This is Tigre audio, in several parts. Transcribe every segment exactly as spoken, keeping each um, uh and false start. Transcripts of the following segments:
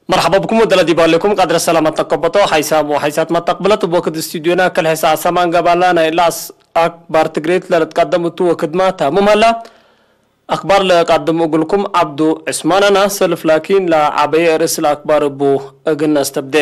መርሐባ ብኩም ወደለ ዲብ ሀሌኩም ቀድረ ሰላመት ነከበቶ ሓይሳም ወሓይሳት መተቅብለት እብ ወክድ ስቱድዮና ክል ሕሳ ሰማን ገባላ ናይ እለ አስ-፣ አክባር ትግሬት ለልትቀደም እቱ ወክድማ ታምም ሀላ። አክባር ለአቃድም እግልኩም ዐብዱ ዕስማን አና ሰልፍ ላኪን ለዐበየ ርእስ ለአክባር እቡ እግል ነአስተብዴ።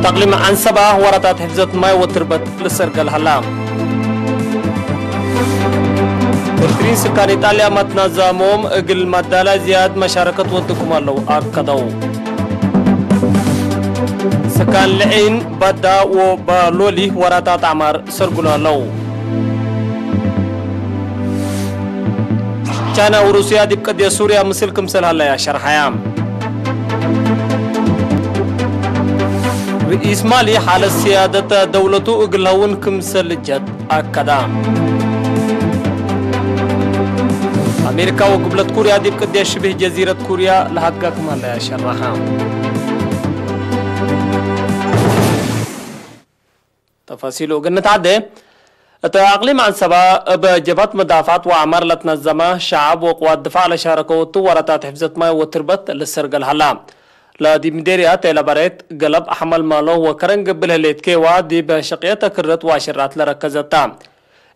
ተቅሊም ዐንሰባ ወራታት ሕፍዘት ማይ ወትርበት ልሰርገል ሀላ። ኤርትሪን ስካን ኢጣልያ መትናዛሞም እግል መዳላይ ዝያድ መሻረከት ወድኩም ዐለው አከደው። ስካን ልዒን፣ በዳ ወባሎሊ ወራታት አዕማር ሰርጉሎ ዐለው። ቻይና ወሩስያ ዲብ ቅድየት ሱርያ ምስል ክምሰል ሀለያ ሸርሐያ። ርኢስ ማሊ ሓለት ስያደት ደውለቱ እግል ሀውን ክምሰል ጀት አከዳ። አሜሪካ ወግብለት ኩርያ ዲብ ቅድየት ሽብህ ጀዚረት ኩርያ ለሀድጋ ክም ሀለያ ሸርሐ። ተፋሲሉ እግል ንትዓዴ። እት አቅሊም ዐንሰባ እብ ጀብሀት መዳፍዐት ወአዕማር ለትነዘመ ሸዐብ ወቅዋት ድፋዕ ለሻረከው እቱ ወራታት ሕፍዘት ማይ ወትርበት ልሰርገል ሀላ። ለዲብ ምዴርያት ኤለበሬት፣ ገለብ፣ ሐመልማሎ ወከረን ግብል ህሌት ኬዋ ዲብ ሸቅየት አክርደት ወአሸራት ለረከዘት ተ።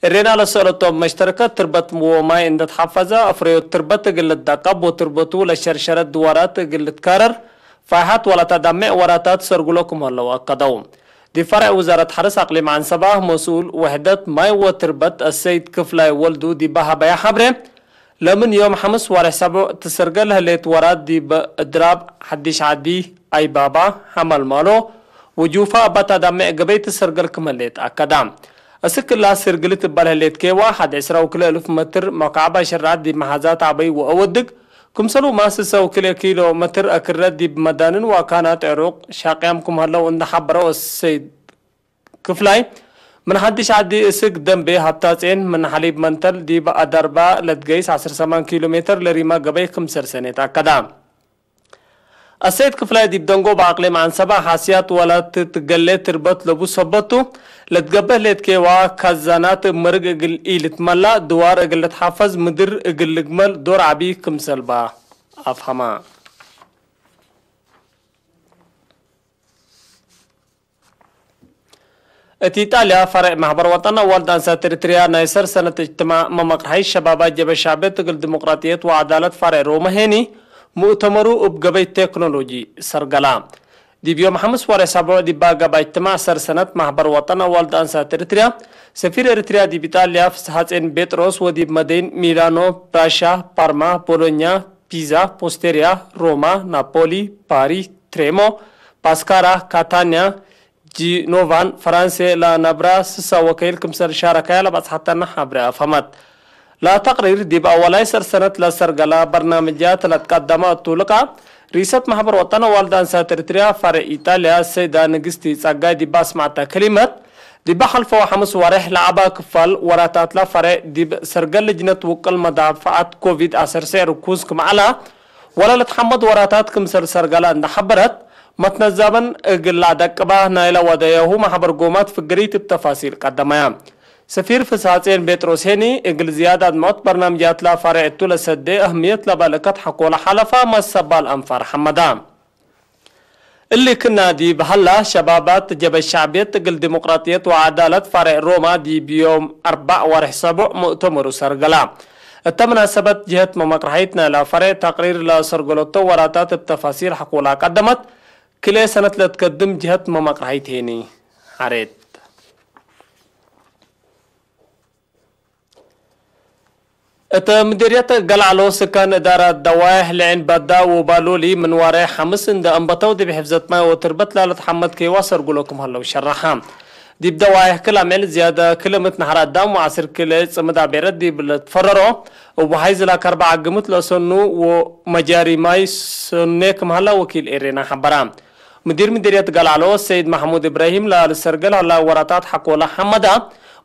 እሬና ለሰአለቶም መሽተረከት ትርበት ወማይ እንደ ተሐፈዘ፣ አፍረዮት ትርበት እግል ልትዳቀብ ወትርበቱ ለሸርሸረት ድዋራት እግል ልትካረር ፋይሐት ወለተዳሜዕ ወራታት ሰርጉሎ ክም ሀለው አከደው። ዲብ ፈርዕ ውዛረት ሐርስ አቅሊም ዐንሰባ መስኡል ውሕደት ማይ ወትርበት አሰይድ ክፍላይ ወልዱ ዲበ ሀበያ ሐብሬ፣ ለምን ዮም ሐምስ ወሬሕ ሰቡዕ ትሰርገል ህሌት ወራት ዲብ እድራብ ሐዲሽ ዐዲ፣ አይባባ፣ ሐመልማሎ ወጁፋ እበ ተዳሜዕ ገበይ ትሰርገል ክም ህሌት አከዳ። እስክ እላ ስርግል ትበል ህሌት ኬዋ ሐድ ዕስራ ወክልኤ እልፍ መትር መካዕብ አሸራት ዲብ መሓዛት አበይ ወአወድግ፣ ክምሰልሁመ ስሰ ወክልኤ ኪሎ መትር አክርደት ዲብ መዳንን ወአካናት ዕሩቅ ሻቅያም ክም ሀለው እንደ ሐበረው አሰይድ ክፍላይ፣ ምን ሐዲሽ ዐዲ እስክ ደንቤ ሀብታጼን ምን ሐሊብ መንተል ዲብ አዳርባ ለትገይስ ዐስር ሰማን ኪሎ ሜትር ለሪማ ገበይ ክምሰል ሰኔት አከዳ። አሰይድ ክፍላይ ዲብ ደንጎብ አቅሊም ዐንሰባ ሐስያት ወለትትገሌ ትርበት ለቡ ሰበት ቱ፣ ለትገበእ ህሌት ኬዋ ካዛናት እብ መርግ እግል ኢልትመላእ፣ ድዋር እግል ልትሐፈዝ፣ ምድር እግል ልግመል ዶር ዐቢ ክምሰል በ አፍሀማ። እት ኢጣልያ፣ ፈሬዕ ማሕበር ወጠን አዋልድ አንሳት ኤሪትርያ ናይ ሰር ሰነት እጅትማዕ መመቅርሐይ ሸባባት ጀበ ሻዕብየት እግል ዲሞቅራጥየት ወዐዳለት ፈሬዕ ሮመ ሄኒ፣ ሙእተመሩ እብ ገበይ ቴክኖሎጂ ሰርገላ። ዲብ ዮም ሐምስ ወሬሕ ሰቡዕ ዲብ አገባ እጅትማዕ ሰር ሰነት ማሕበር ወጠን አዋልድ አንሳት ኤሪትርያ፣ ሰፊር ኤሪትርያ ዲብ ኢጣልያ ፍስሐጼን ቤጥሮስ ወዲብ መደይን ሚላኖ፣ ብራሻ፣ ፓርማ፣ ቦሎኛ፣ ፒዛ፣ ፖስቴርያ፣ ሮማ፣ ናፖሊ፣ ፓሪ፣ ትሬሞ፣ ፓስካራ፣ ካታንያ፣ ጂኖቫን ፈራንሴ ለነብራ ስሳ ወከይል ክምሰል ሻረካያ ለበጽሐተነ ሐብሬ አፍሀመት። ለተቅሪር ዲብ አወላይ ሰር ሰነት ለሰርገላ በርናምጃት ለትቀደመ እቱ ልቃ፣ ሪሰት ማሕበር ወጠን አዋልድ አንሳት ኤሪትርያ ፈሬዕ ኢጣልያ ሰይዳ ንግስቲ ጸጋይ ዲብ አስመዐተ ክሊመት፣ ዲብ ሐልፈው ሐምስ ወሬሕ ለዐባ ክፋል ወራታትለ ፈሬዕ ዲብ ሰርገል ልጅነት ውቅል መዳፈዐት ኮቪድ አሰርሴ ርኩዝ ክም ዐላ፣ ወለልትሐመድ ወራታት ክምሰል ሰርገላ እንደ ሐበረት፣ መትነዛበን እግል ለአደቅባ ናይለ ወደያሁ ማሕበር ጎማት ፍግሪት እብ ተፋሲል ቀደመያ። ሰፊር ፍስሐጼን ቤጥሮስ ሄኒ፣ እግል ዝያድ አድምዖት በርናምጃትላ ፈሬዕ እቱ ለሰዴ አህምየት ለበልከት ሐቆለ ሐለፋ መሰባል አንፋር ሐመዳ። እሊ ክና ዲብ ሀላ፣ ሸባባት ጀበ ሻዕብየት እግል ዲሞቅራጥየት ወዐዳለት ፈሬዕ ሮማ ዲብ ዮም አርበዕ ወሬሕ ሰቡዕ ሙእተመሩ ሰርገላ። እተ መናሰበት ጀህት መመቅርሐይት ናይላ ፈሬዕ ተቅሪር ለሰርገለቶ ወራታት እብ ተፋሲል ሐቆላ ቀደመት። ክልኤ ሰነት ለትከድም ጀህት መመቅርሐይት ሄኒ ሐሬት። እት ምዴርየት ገልዐሎ ስካን እዳራት ደዋይሕ ለዔን ባዳ ወባሎሊ ምን ዋሬሕ ሐምስ እንደ አንበተው ዲብ ሕፍዘት ማይ ወትርበት ላለት ሐመድ ኬዋ ሰርጉሎ ክም ሀለው ሸረሐ። ዲብ ደዋይሕ ክል አምዕል ዝያደ ክልምት ነሐር አዳም ወዐስር ክልኤ ጽምድ አቤረት ዲብ ለትፈረሮ እቡ ሐይዝ ላከ አርበዕ ግምት ለአሰኑ ወመጃሪ ማይ ሰኔ ክም ሀላ ወኪል ኤሬና ሐበራ። ምዲር ምዲርየት ገልዐሎ ሰይድ መሕሙድ እብራሂም ለልሰርገል ሀላ ወራታት ሐቆለ ሐመዳ፣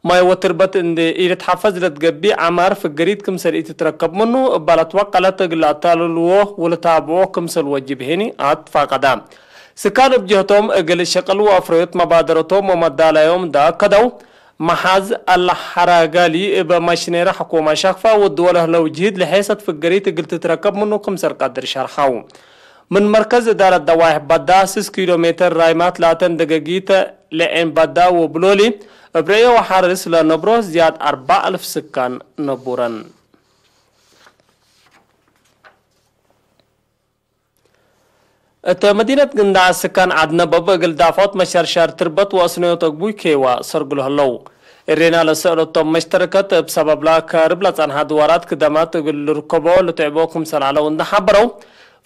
ማይ ወትርበት እንዴ ኢልትሐፈዝ ለትገብእ ዐማር ፍገሪት ክምሰል ኢትትረከብ ምኑ እባ ለትወቀለት እግል ለአታልልዎ ወለታብዖ ክምሰል ወጅብ ሄኒ አትፋቀዳ። ስካን እብ ጀህቶም እግል ሸቅል ወአፍረዮት መባደረቶም ወመዳላዮም እንዳ አከደው፣ መሓዝ አልሐራጋሊ እበ ማሽኔሪ ሕኩመ ሻክፋ ወድወ ለህለው ጅህድ ለሔሰት ፍገሪት እግል ትትረከብ ምኑ ክምሰል ቀድር ሸርሐው። ምን መርከዝ እዳረት ደዋይሕ በዳ ስስ ኪሎ ሜትር ራይማት ላተን ደገጊት ለዔን በዳ ወብሎሊ እብ ርዕዮ ወሐርስ ለነብሮ ዝያድ አርበዕ አልፍ ስካን ነቡረን። እተ መዲነት ግንዳዕ ስካን ዐድነበብ እግል ዳፎት መሸርሸር ትርበት ወአስነዮት አግቡይ ኬዋ ሰርግሎ ህለው። እሬና ለሰእለቶም መሽተረከት እብ ሰበብላ ከርብ ለጸንሐ ድዋራት ክደማት እግል ልርከቦ ልትዕቦ ክምሰል ዐለው እንደ ሐበረው፣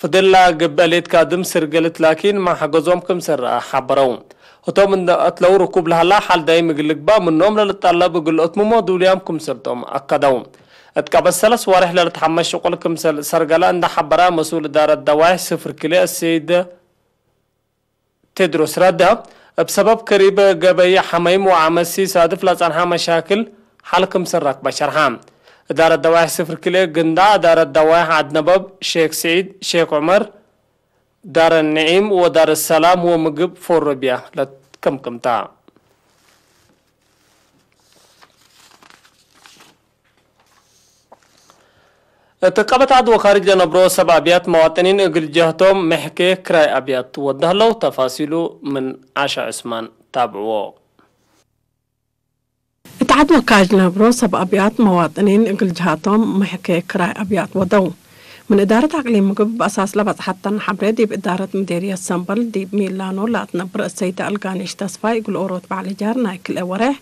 ፍድላ ግበሌት ካድም ስርገልት ላኪን ማሐገዞም ክምሰል ረአ ሐበረው። ህቶም እንደ አትለው ርኩብ ለሀላ ሐል ዳይም እግል ልግባእ ምኖም ለልጠለብ እግል እትምሞ ዱልያም ክምሰልቶም አከደው። እት ቀበት ሰለስ ወሬሕ ለልትሐመስ ሽቁል ክምሰል ሰርገለ እንደ ሐበረ መስኡል እዳረት ደዋይሕ ስፍር ክልኤ አሰይድ ቴድሮስ ረዳ፣ እብ ሰበብ ከሪብ ገበይ ሐመይም ወዐመሲ ሳድፍ ለጸንሐ መሻክል ሐል ክምሰል ረክበ ሸርሐ። እዳረት ደዋይሕ ስፍር ክልኤ ግንዳ እዳረት ደዋይሕ ዐድነበብ፣ ሼክ ስዒድ፣ ሼክ ዑመር፣ ዳር ነዒም ወዳር ሰላም ወምግብ ፎሮቢያ ለትከምክምታ። እት ቀበት ዐድ ወካርጅ ለነብሮ ሰብ አብያት መዋጥኒን እግል ጀህቶም መሕኬ ክራይ አብያት ወደ ህለው። ተፋሲሉ ምን ዓሻ ዑስማን ታብዕዎ። እት ዐድ ወካጅ ለነብሮ ሰብ አብያት መዋጥኒን እግል ጀሃቶም መሕኬ ክራይ አብያት ወደው። ምን እዳረት አቅሊም ምግብ በአሳስ ለበጽሐተን ሐብሬ ዲብ እዳረት ምዴርየት ሰምበል ዲብ ሚላኖ ለአትነብር እሰይደ አልጋኔሽ ተስፋይ እግል ኦሮት በዐል እጃር ናይ ክልኤ ወሬሕ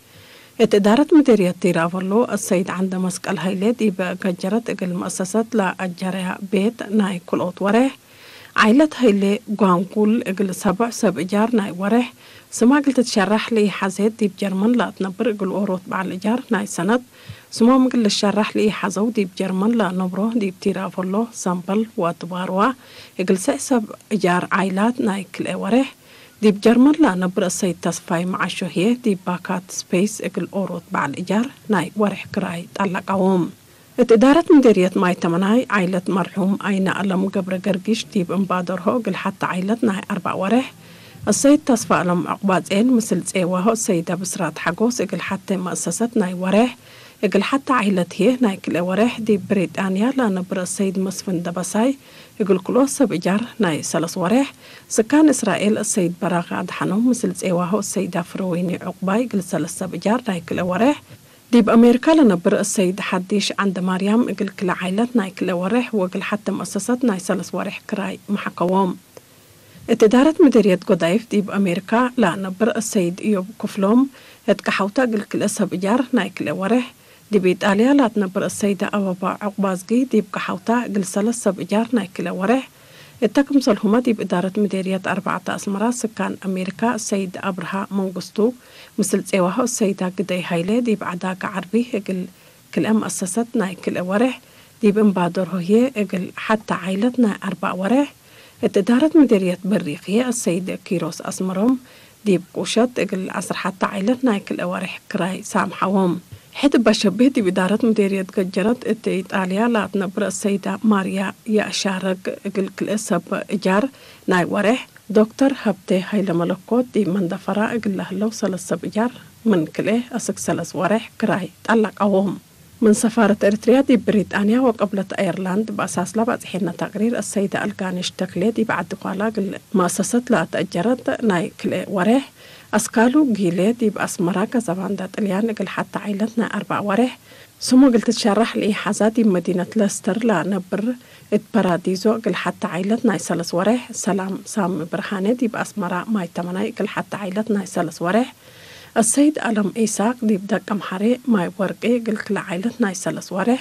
እት እዳረት ምዴርየት ቲራቨሎ እሰይድ ዐንደ መስቀል ሀይሌ ዲብ ገጀረት እግል መአሰሰት ለአጀረያ ቤት ናይ ክልኦት ወሬሕ ዓይለት ሀይሌ ጓንጉል እግል ሰቦዕ ሰብ እጃር ናይ ወሬሕ ስማ እግል ትትሸረሕ ለኢሐዜት ዲብ ጀርመን ለአትነብር እግል ኦሮት በዐል እጃር ናይ ሰነት ስሞም እግል ልሸረሕ ለኢሐዘው ዲብ ጀርመን ለአነብሮ ዲብ ቲራፎሎ፣ ሰምበል ወአድባርዋ እግል ስዕ ሰብ እጃር ዓይላት ናይ ክልኤ ወሬሕ ዲብ ጀርመን ለአነብር እሰይድ ተስፋይ መዓሾ ህዬ ዲብ ባካት ስፔስ እግል ኦሮት በዐል እጃር ናይ ወሬሕ ክራይ ጠለቀዎም። እት እዳረት ምዴርየት ማይ ተመናይ ዓይለት መርሑም አይነ አለም ገብረ ገርጊሽ ዲብ እምባደርሆ እግል ሐተ ዓይለት ናይ አርበዕ ወሬሕ፣ እሰይድ ተስፋ አለም ዑቅባጼን ምስል ጼዋሆ እሰይደ ብስራት ሐጎስ እግል ሐቴ መአሰሰት ናይ ወሬሕ፣ እግል ሐተ ዓይለት ህዬ ናይ ክልኤ ወሬሕ፣ ዲብ ብሪጣንያ ለአነብር እሰይድ መስፍን ደበሳይ እግል ክልኦት ሰብ እጃር ናይ ሰለስ ወሬሕ፣ ስካን እስራኤል እሰይድ በራኸ አድሐኖም ምስል ጼዋሆ እሰይደ ፍረወይኒ ዑቅባይ እግል ሰለስ ሰብ እጃር ናይ ክልኤ ወሬሕ፣ ዲብ አሜሪካ ለነብር እሰይድ ሐዲሽ ዐንደማርያም እግል ክልኤ ዓይለት ናይ ክልኤ ወሬሕ ወእግል ሐቴ መአሰሰት ናይ ሰለስ ወሬሕ ክራይ መሐከዎም። እት እዳረት ምዴርየት ጎዳይፍ ዲብ አሜሪካ ለነብር እሰይድ እዮብ ክፍሎም እት ቀሐውተ እግል ክልኤ ሰብ እጃር ናይ ክልኤ ወሬሕ፣ ዲብ ኢጣልያ ለአትነብር እሰይደ አበባ ዑቅባዝጊ ዲብ ቀሐውተ እግል ሰለስ ሰብ እጃር ናይ ክልኤ ወሬሕ፣ እተ ክምሰልሁመ ዲብ እዳረት ምዴርየት አርበዕተ አስመራ ስካን አሜሪካ እሰይድ አብርሃ መንግስቱ፣ ምስል ጼዋሆ እሰይዳ ግደይ ሀይሌ ዲብ ዐዳገ ዐርቢ እግል ክልኤ መአሰሰት ናይ ክልኤ ወሬሕ፣ ዲብ እምባደርሆ ህዬ እግል ሐተ ዓይለት ናይ አርበዕ ወሬሕ፣ እት እዳረት ምዴርየት በሪክ ህዬ እሰይድ ኪሮስ አስመሮም ዲብ ቁሸት እግል ዐስር ሐተ ዓይለት ናይ ክልኤ ወሬሕ ክራይ ሳምሐዎም። ሕድ እበ ሸብህ ዲብ እዳረት ምዴርየት ገጀረት እት ኢጣልያ ለአትነብር እሰይዳ ማርያ የአሻረግ እግል ክልኤ ሰብ እጃር ናይ ወሬሕ፣ ዶክተር ሀብቴ ሀይለመለኮት ዲብ መንደፈራ እግል ለህለው ሰለስ ሰብ እጃር ምን ክልኤ አስክ ሰለስ ወሬሕ ክራይ ጠለቀዎም። ምን ሰፋረት ኤሪትርያ ዲብ ብሪጣንያ ወቀብለት አየርላንድ በአሳስ ለባጽሔነ ተቅሪር፣ አሰይደ አልጋኔሽ ተክሌ ዲብ ዐዲ ኳላ እግል መአሰሰት ለአተአጀረት ናይ ክልኤ ወሬሕ፣ አስካሉ ጊሌ ዲብ አስመራ ከዘባንዳ ጥልያን እግል ሐተ ዓይለት ናይ አርበዕ ወሬሕ፣ ስሙ እግል ትትሸረሕ ለኢሐዛ ዲብ መዲነት ለስተር ለነብር እት ፐራዲዞ እግል ሐተ ዓይለት ናይ ሰለስ ወሬሕ፣ ሰላም ሳሚ ብርሃኔ ዲብ አስመራ ማይ ተመናይ እግል ሐተ ዓይለት ናይ ሰለስ ወሬሕ፣ አሰይድ አለም ኢሳቅ ዲብ ደቀምሐሬ ማይ ወርቄ እግል ክልኤ ዓይለት ናይ ሰለስ ወሬሕ፣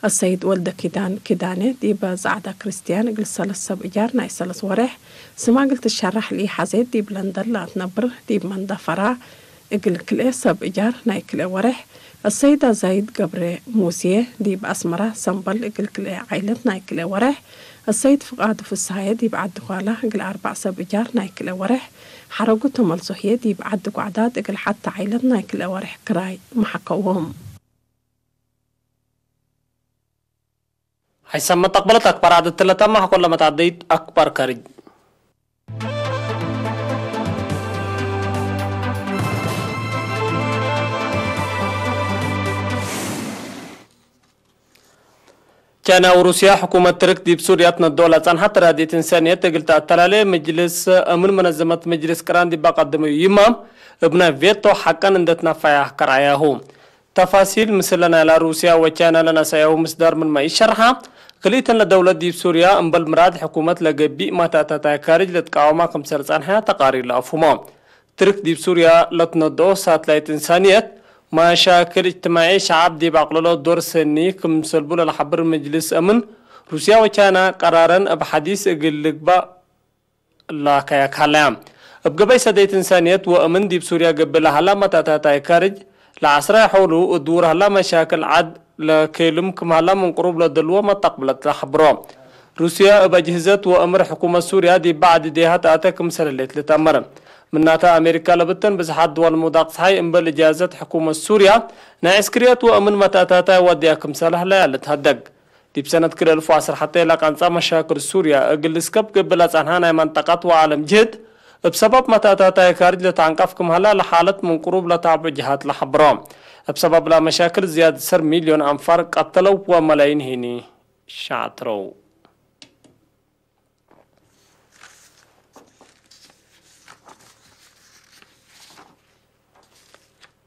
አሰይድ ወልደ ኪዳን ኪዳኔ ዲበ ጸዕዳ ክርስትያን እግል ሰለስ ሰብ እጃር ናይ ሰለስ ወሬሕ፣ ስማ እግል ትሸረሕ ለኢሐዜት ዲብ ለንደን ለአትነብር ዲብ መንደፈራ እግል ክልኤ ሰብ እጃር ናይ ክልኤ ወሬሕ፣ አሰይድ አዛይድ ገብረ ሙስየ ዲብ አስመራ ሰምበል እግል ክልኤ ዓይለት ናይ ክልኤ ወሬሕ፣ አሰይድ ፍቃዱ ፍስሃየ ዲብ ዐዲ ኳላ እግል አርበዕ ሰብ እጃር ናይ ክልኤ ወሬሕ፣ ሐረጉ ተመልሶ ህዬ ዲብ ዐዲ ጓዕዳት እግል ሐተ ዓይለት ናይ ክልኤ ወሬሕ ክራይ መሐከዎም። ሐይሰ መተቅበለት አክባር ዐድ እትለ ተማሕ ኮለ መትዐደይት አክባር ከርጅ። ቻይና ወሩስያ፣ ሕኩመት ትርክ ዲብ ሱርያ ትነድኦ ለጸንሐት ተራድኢት እንሳንየት እግል ተአተላሌ፣ መጅልስ እምን መነዘመት መጅልስ ቅራን ዲብ አቀደመዩ ይማም፣ እብ ናይ ቬቶ ሐቀን እንደ ትነፈያ ከርአያሁ። ተፋሲል ምስለ ናይላ ሩስያ ወቻይና ለነሰአያሁ ምስዳር ምንመ ኢሸርሐ፣ ክልኢተን ለደውለት ዲብ ሱርያ እምበል ምራድ ሕኩመት ለገቢእ መተእተታይ ካርጅ ለትቃወማ ክምሰል ጸንሐያ ተቃሪር ለአፍሁሞ። ትርክ ዲብ ሱርያ ለትነድኦ ሳትላይት እንሳንየት፣ መሻክል እጅትማዒ ሸዐብ ዲብ አቅልሎ ዶር ሰኒ ክም ሰልቡ ለለሐብር መጅልስ አምን፣ ሩስያ ወቻይና ቀራረን እብ ሐዲስ እግል ልግባእ ላከያክ ሀለያ። እብ ገበይ ሰደይት እንሳንየት ወአምን ዲብ ሱርያ ገብእ ለሀላ መተእተታይ ካርጅ ለዐስራይ ሐውሉ እድውር ሀላ መሻክል ዐድ ለኬልም ክም ሀላ ምን ቅሩብ ለደልዎ መተቅብለት ለሐብሮ። ሩስያ እብ አጅህዘት ወአምር ሕኩመት ሱርያ ዲብ በዐድ እዴሃ ተአተ ክምሰል ህሌት ልትአመር። ምናተ አሜሪካ ለብተን ብዝሓት ድወል ምውዳቅ ጸሓይ እምበል እጃዘት ሕኩመት ሱርያ ናይ ዕስክርየት ወአምን መተእታታይ ወድያ ክምሰል ህለያ ልትሀደግ። ዲብ ሰነት ክልኤ እልፍ ወዐስር ሐቴ ለቀንጸ መሻክል ሱርያ እግል ልስከብ ገብእ ለጸንሐ ናይ መንጠቀት ወዓለም ጅህድ እብ ሰበብ መተእታታይ ካርጅ ለተዐንቀፍ ክም ሀላ ለሓለት ምን ቅሩብ ለታብዑ ጀሃት ለሐብሮ። እብ ሰበብ ለመሻክል ዝያድ ሰር ሚልዮን አንፋር ቀተለው ወመላይን ሂኒ ሻጥረው።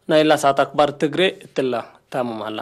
ናይላ ሰዓት አክባር ትግሬ እትላ ታምም ሀላ።